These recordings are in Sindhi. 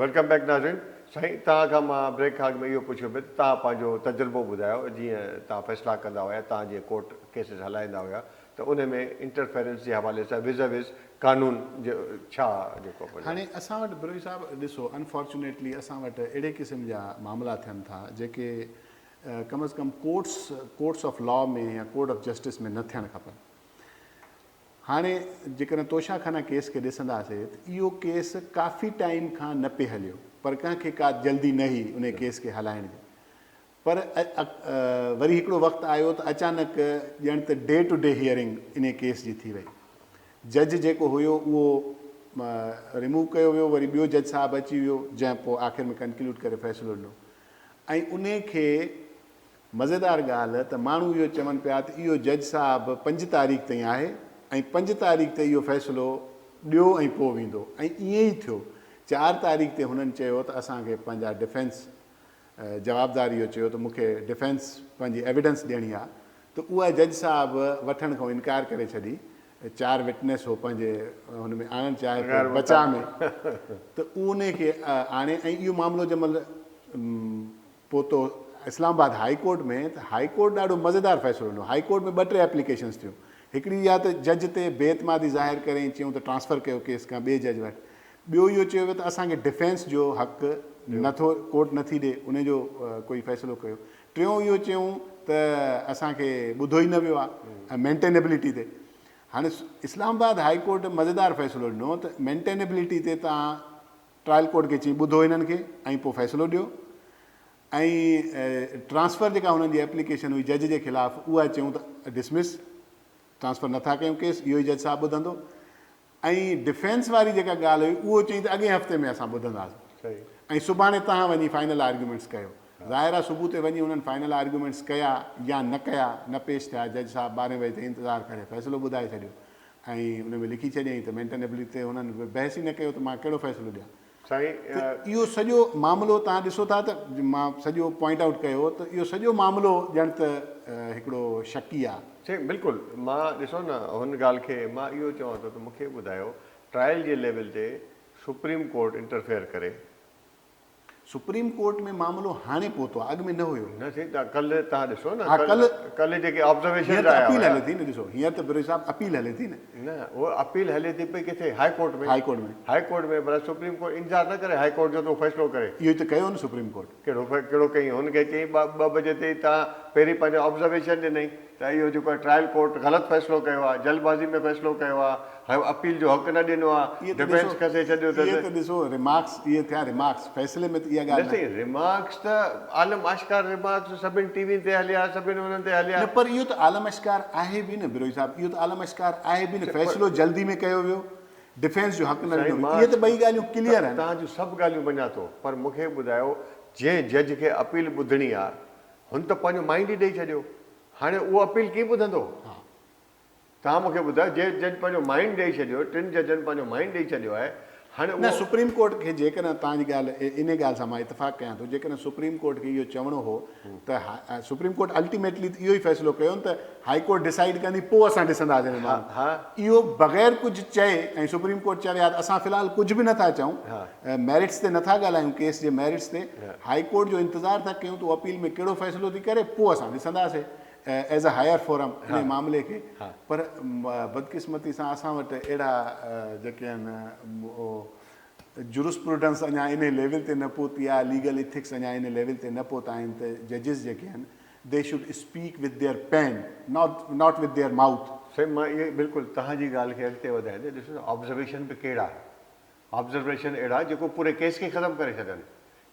Welcome back ناظرين سائين توهان کان مان بريڪ کان اڳ ۾ اهو پڇيو پئي ته توهان پنهنجو تجربو ٻڌايو جيئن توهان فيصلا ڪندا هيا توهان جيئن ڪورٽ ڪيسز هلائيندا هيا ته ان ۾ انٽرفيرنس جي حوالي سان وز وز قانون جو ڇا جيڪو پنهنجو. هاڻي اسان وٽ بروهي صاحب ڏسو انفارچونيٽلي اسان وٽ اهڙي قسم جا معاملا ٿين ٿا جيڪي ڪم از ڪم ڪورٽس ڪورٽس آف لا ۾ يا ڪورٽ آف جسٽس ۾ نه ٿيڻ کپن. هاڻي جيڪڏهن توشا خانه ڪيس کي ڏسنداسي ته اهو ڪيس ڪافي ٽائيم کان نه پئي هليو پر ڪنهن کي ڪا جلدي نه هئي انهي ڪيس کي هلائڻ جي پر وري هڪڙو وقت آيو ته اچانڪ ڄڻ ته ڊي ٽو ڊي هيئرنگ انهي ڪيس جي ٿي وئي جج جيڪو هيو اهو ريموو ڪيو ويو وري ٻيو جج صاحب اچي ويو جنهن پوء آخر ۾ ڪنڪلوڊ ڪري فيصلو ڏنو ۽ انهي کي مزيدار ڳالهه ته ماڻهو اهو چون پيا ته اهو جج صاحب پنج تاريخ تائين آهي ۽ پنج تاريخ تي اهو فيصلو ڏيو ۽ پوء ويندو ۽ ائين ئي ٿيو. چار تاريخ تي هنن چيو ته اسان کي پنهنجا ڊفينس جوابدار اهو چيو ته مون کي ڊفينس پنهنجي ايويڊنس ڏيڻي آهي ته اها جج صاحب وٺڻ کان انڪار ڪري ڇڏي. چار وٽنيس هو پنهنجي هن ۾ آڻڻ چاهي پيو بچاء ۾ ته انهي کي آڻي ۽ اهو معاملو جنهن مهل پهتو اسلام آباد هائي ڪورٽ ۾ ته هائي ڪورٽ ڏاڍو مزيدار فيصلو ڏنو. هائي ڪورٽ ۾ ٻه ٽي ايپليڪيشنز ٿيون. هڪڙي اها ته جج تي بي اعتمادي ظاهر ڪري ۽ چيائون ته ٽرانسفر ڪيو ڪيس ڪنهن ٻئي جج وٽ. ٻيو اهو چيو ويو ته اسان کي ڊفينس جو حق نه ٿو ڪورٽ نه ٿي ڏي انهي جو ڪوئي فيصلو ڪيو. ٽيون اهو چيائون ته اسان کي ٻڌو ئي نه ويو آهي مينٽينيبلٽي تي. هاڻي اسلام آباد هائي ڪورٽ مزيدار فيصلو ڏنو ته مينٽينيبلٽي تي توهان ٽرائل ڪورٽ کي چئي ٻڌو هنن کي ۽ پوء فيصلو ڏيو ۽ ٽرانسفر جيڪا هنن جي ايپليڪيشن هئي جج جي خلاف اها چيون ته ڊسمس ٽرانسفر نٿا ڪيون ڪيس اهو ئي جج صاحب ٻڌندو ۽ ڊفينس واري جيڪا ڳالهه هئي اهو چئي ته اڳئين هفتي ۾ اسان ٻڌنداسين ۽ سڀاڻي توهان وڃي فائنل آرگيومينٽس ڪيو ظاهر آهي صبح تي وڃي هنن فائنل آرگيومينٽس ڪيا يا نه ڪيا نه پيش ٿيا جج صاحب ٻارهين بجي تائين انتظار ڪري فيصلو ٻڌائي ڇڏيو ۽ ان ۾ لکي ڇڏيائين ته مينٽنيبلٽي تي هنن بحث ئي نه ڪيو ته مان ڪهڙو فيصلو ڏيان. سائين. ته اهو سڄو معاملو توهان ڏسو ٿا ته مان سڄو پوائنٽ آئوٽ ڪيو ته اهو سڄو معاملو ڄڻ ته هڪڙو شڪي آ. سائين بلڪل مان ڏسو نه هن ڳالهه کي مان اهو چوان ٿو ته مون کي ٻڌايو ٽرائل جي ليول تي سپريم ڪورٽ انٽرفيئر ڪري سپريم ڪورٽ ۾ معاملو هاڻي پهتو آهي اڳ ۾ نه هيو. نه سائين توهان ڪلهه توهان ڏسو نه ها ڪلهه ڪلهه جيڪي هينئر آبزرويشنز ته آيا اپيل هيا. هلي ٿي نه ڏسو هينئر ته بروهي صاحب اپيل هلي ٿي نه. نه اهو اپيل هلي ٿي پئي ڪٿي high court ۾. High court ۾. High court ۾ پر سپريم ڪورٽ انتظار نه ڪري هائي ڪورٽ جو ته اهو فيصلو ڪري. اهو ئي ته ڪيو نه سپريم ڪورٽ. ڪهڙو ڪهڙو ڪيائين هن کي چيائين ٻه بجي تائين توهان پهرين پنهنجا آبزرويشن ڏنائين ته اهو جيڪو آهي ٽرائل ڪورٽ غلط فيصلو ڪيو آهي جلدبازي ۾ فيصلو ڪيو آهي اپيل جو حق نه ڏنو آهي اهي ته ڊفينس ڏسو کسي ڇڏيو اهي اٿس. ته ڏسو ريمارڪس اهي ٿيا ريمارڪس فيصلي ۾ ته اها نه ڳالهه نه. سائين ريمارڪس ته عالم آشڪار ريمارڪس سڀن ٽي وين تي هليا سڀن انهن تي هليا. نه پر اهو ته عالم اشڪار آهي به نه بروهي صاحب اهو ته عالم اشڪار آهي به نه فيصلو جلدي ۾ ڪيو ويو ڊفينس جو حق نه سائين ڏنو ويو مان اهي ته ٻئي ڳالهيون ڪليئر آهن. توهان جون سڀ ڳالهيون مڃان ٿو پر مون کي ٻڌايو جنهن جج کي اپيل ٻڌڻي آهي هن ته پنهنجو مائنڊ ئي ڏئي ڇڏيو هاڻي اهو اپيل ڪيئن ٻڌندو؟ توهان مون کي ٻڌايو جنهن جج پنهنجو مائنڊ ڏئي ڇڏيو، ٽن ججن پنهنجو مائنڊ ڏئي ڇڏيو آهي، هاڻي نه اهو. سپريم ڪورٽ کي جيڪڏهن توهان جي ڳالهه انهي ڳالهه سان مان اتفاق ڪيان ٿو جيڪڏهن سپريم ڪورٽ کي اهو چوڻو هو ته سپريم ڪورٽ الٽيميٽلي ته اهو ئي فيصلو ڪيو نه ته هائي ڪورٽ ڊسائيڊ ڪندي پوء اسان ڏسنداسين هن معاملي اهو بغير ڪجهه چئي ۽ سپريم ڪورٽ چوي ها ته اسان في الحال ڪجهه به نٿا چئون ميرٽس تي نٿا ڳالهايون ڪيس جي ميرٽس تي هائي ڪورٽ جو انتظار ٿا ڪيون ته اپيل ۾ ڪهڙو فيصلو ٿي ڪري پوء اسان ڏسنداسين ايز اي هائر فورم انهي معاملي کي پر بدقسمتي سان اسان وٽ اهڙا جيڪي آهن جورسپروڊنس اڃا انهي ليول تي نه پهتي آهي ليگل ايٿڪس اڃا انهي ليول تي نه پهتا آهن ته ججز جيڪي آهن they should speak with their pen not not with their mouth. سائين مان اهو ئي بلڪل توهان جي ڳالهه کي اڳتي وڌائيندي ڏسو ته آبزرويشن به ڪهڙا آبزرويشن اهڙا جيڪو پوري ڪيس کي ختم ڪري ڇڏن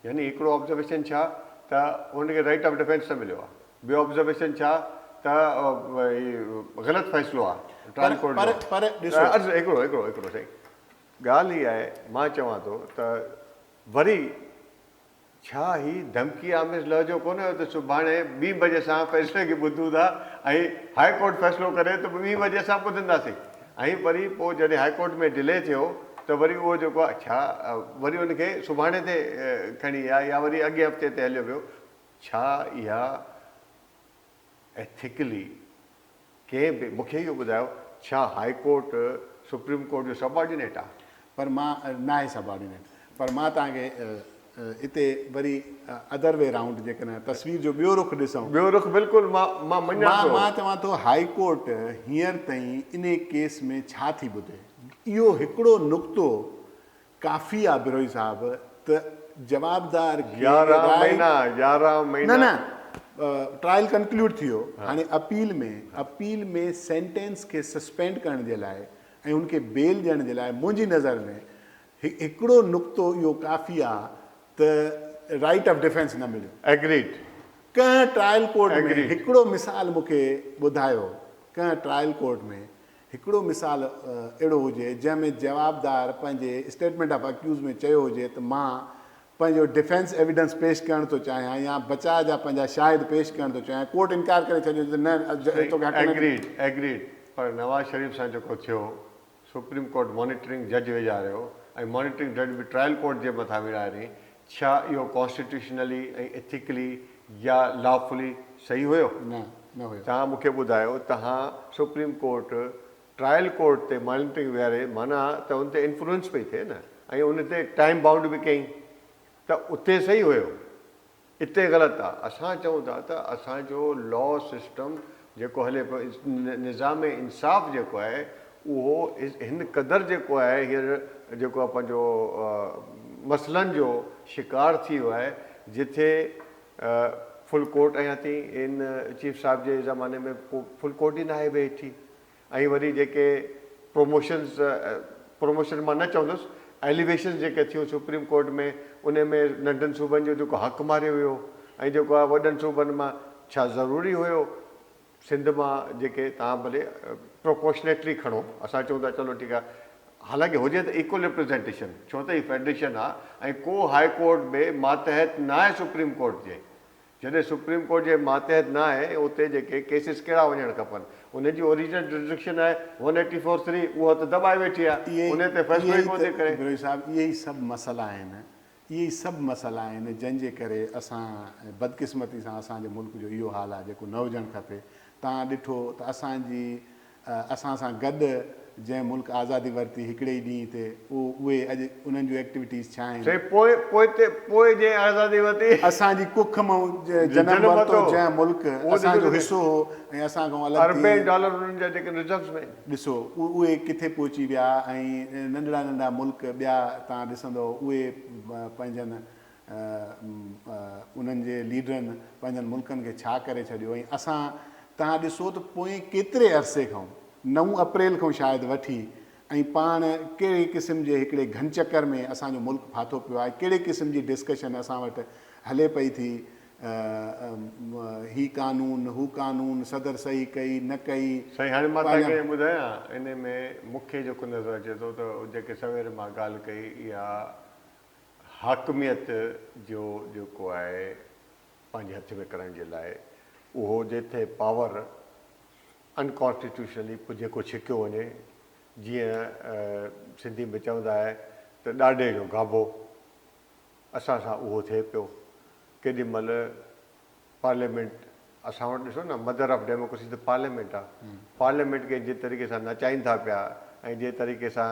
يعني هڪڙو آبزرويشن ڇا ته هن کي رائيٽ آف ڊفينس نه مليو آهي ٻيو آبزرويشن ڇا ته هي غلط فيصلو آهي ٽرائل ڪورٽ پر پر جو عرض هڪڙو هڪڙو هڪڙو سائين ڳالهه هي آهي مان چوان ٿو ته وري ڇا هي ڌمڪي آميز لهجو ڪونه هيو ته سڀاڻي ٻي بجي سان فيصلي کي ٻڌون ٿا ۽ هاء ڪورٽ فيصلو ڪري ته ٻي بجي اسان ٻڌنداسين ۽ وري پوء جڏهن هاء ڪورٽ ۾ ڊلي ٿيو ته وري اهو جيڪو آهي ڇا وري ان کي سڀاڻي تي کڻي ويا يا وري اڳئين هفتي تي هليو ويو ڇا اها ايٿيڪلي ڪنهن به مون کي اهو ٻڌايو ڇا هاء ڪورٽ سپريم ڪورٽ جو سب آرڊينيٽ آهي؟ پر مان ناهي سب آرڊينيٽ پر مان توهان کي اتي وري ادر وي رائونڊ جيڪڏهن تصوير جو ٻيو رخ ڏسون. ٻيو رخ بلڪل مان مان مڃان ٿو. مان چوان ٿو هائي ڪورٽ هينئر تائين انهي ڪيس ۾ ڇا ٿي ٻڌي؟ اهو هڪڙو نقطو ڪافي آ بروهي صاحب ته جوابدار کي 11 مهينا 11 مهينا نه نه ٽرائل ڪنڪلوڊ ٿي ويو هاڻي اپيل ۾ اپيل ۾ سينٽينس کي سسپينڊ ڪرڻ جي لاء ۽ ان کي بيل ڏيڻ جي لاء منهنجي نظر ۾ هڪڙو نقطو اهو ڪافي آ ته رائيٽ آف ڊفينس نه مليو. ايگريڊ. ڪنهن ٽرائل ڪورٽ ۾ هڪڙو مثال مون کي ٻڌايو ڪنهن ٽرائل ڪورٽ ۾ هڪڙو مثال اهڙو هجي جنهن ۾ جوابدار پنهنجي اسٽيٽمينٽ آف اڪيوز ۾ چيو هجي ته مان پنهنجو ڊفينس ايويڊنس پيش ڪرڻ ٿو چاهيان يا بچاء جا پنهنجا شاهد پيش ڪرڻ ٿو چاهيان ڪورٽ انڪار ڪري ڇڏيو هجي ته نه توکي حق نه ايگريڊ ايگريڊ پر نواز شريف سان جيڪو ٿيو سپريم ڪورٽ مانيٽرنگ جج ويهاريو ۽ مانيٽرنگ جج به ٽرائل ڪورٽ جي مٿان ويهاري ڇا اهو ڪانسٽيٽيوشنلي ۽ ايٿيڪلي يا لافولي صحيح هيو؟ نه نه هيو. توهان مون کي ٻڌايو توهان سپريم ڪورٽ ٽرائل ڪورٽ تي مانيٽرنگ ويهاري معنيٰ ته ان تي انفلوئنس پئي ٿئي نه ۽ ان تي ٽائيم بائونڊ به ڪيائين ته اتي صحيح هيو اتي غلط آ. اسان چئون ٿا ته اسان جو لا سسٽم جيڪو هلي پيو نظام انصاف جيڪو آهي اهو هن قدر جيڪو آهي هينئر جيڪو آهي پنهنجو مسئلن جو شڪار ٿي ويو آهي جتي فل ڪورٽ اڃا تائين ان چيف صاحب جي زماني ۾ ڪو فل ڪورٽ ئي ناهي ويٺي ۽ وري جيڪي پروموشنز پروموشن مان نه چوندس ايليويشنز جيڪي ٿيون سپريم ڪورٽ ۾ ان ۾ ننڍن صوبن جو جيڪو حق ماريو ويو ۽ جيڪو آهي وڏن صوبن مان ڇا ضروري هيو سنڌ مان جيڪي توهان ڀلي پروپورشنيٽلي کڻو اسان چئون ٿا چلو ٺيڪ آهي حالانڪه هجي ته ايڪول ريپريزينٽيشن ڇو ته هي فيڊريشن آهي ۽ ڪو هاء ڪورٽ به ماتحت ناهي سپريم ڪورٽ جي جڏهن سپريم ڪورٽ جي ماتحت ناهي اتي جيڪي ڪيسز ڪهڙا وڃڻ کپن ان جي اوريجنل جرسڊڪشن آهي ون ايٽي فور ٿري اها ته دٻائي ويٺي آهي ان تي فيصلو ئي ڪونه ٿي ڪري. بروهي صاحب اهي ئي سڀ مسئلا آهن اهي ئي سڀ مسئلا آهن جن جي ڪري اسان بدقسمتي سان اسان جي ملڪ جو اهو حال آهي جيڪو نه هجڻ کپي توهان ڏٺو ته اسان جي اسان سان گڏ جنهن ملڪ آزادي ورتي هڪڙي ئي ڏينهن تي اهو اهي اڄ انهن جون ايڪٽيوٽيز ڇا آهن. سائين پوء پوئتي پوء جنهن آزادي ورتي. اسان جي ڪک مان جنم ورتو جنهن ملڪ اسان جو حصو هو ۽ اسان کان الڳ ٿي. اربين ڊالر انهن جا جيڪي رزروز ۾. ڏسو اهي ڪٿي پهچي ويا ۽ ننڍڙا ننڍا ملڪ ٻيا توهان ڏسندؤ اهي پنهنجن انهن جي ليڊرن پنهنجن ملڪن کي ڇا ڪري ڇڏيو ۽ اسان توهان ڏسو ته پوئين ڪيتري عرصي کان نو اپريل کان شايد وٺي ۽ پاڻ ڪهڙي قسم جي هڪڙي گهن چڪر ۾ اسان جو ملڪ ڦاٿو پيو آهي ڪهڙي قسم جي ڊسڪشن اسان وٽ هلي پئي ٿي هي قانون هو قانون صدر صحيح ڪئي نه ڪئي. سائين هاڻي مان توهان کي ٻڌايان انهي ۾ مون کي جيڪو نظر اچي ٿو ته جيڪي سوير مان ڳالهه ڪئي اها حاڪميت جو جيڪو آهي پنهنجي هٿ ۾ ڪرڻ جي لاء اهو جتي پاور انڪانسٽيٽيوشنلي جيڪو ڇڪيو وڃي جيئن سنڌي ۾ چوندا آهي ته ڏاڍي جو گابو اسان سان اهو ٿئي پيو ڪيڏي مهل پارليامينٽ اسان وٽ ڏسو نه مدر آف ڊيموڪريسي ته پارليامينٽ آ پارليامينٽ کي جنهن طريقي سان نچائين ٿا پيا ۽ جنهن طريقي سان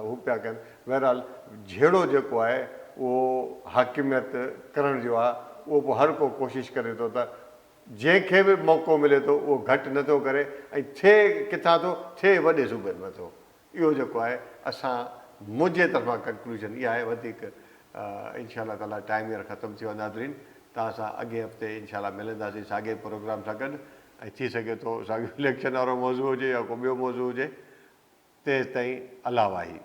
هو پيا ڪن بهرحال جهيڙو جيڪو آهي اهو حاڪميت ڪرڻ جو آ اهو پوء هر ڪو ڪوشش ڪري ٿو ته جنهن کي به موقعو ملي ٿو اهو گهٽ نه ٿو ڪري ۽ ٿئي ڪٿان ٿو ٿئي وڏي صوبن مان ٿو اهو جيڪو آهي اسان منهنجي طرفان ڪنڪلوزن اها آهي وڌيڪ انشاء الله تعالي ٽائيم هينئر ختم ٿي ويو آهي ناظرين توهان سان اڳئين هفتي انشاء الله ملنداسين ساڳئي پروگرام سان گڏ ۽ ٿي سگهي ٿو ساڳيو اليڪشن وارو موضوع هجي يا ڪو ٻيو موضوع هجي تيستائين الله واهي.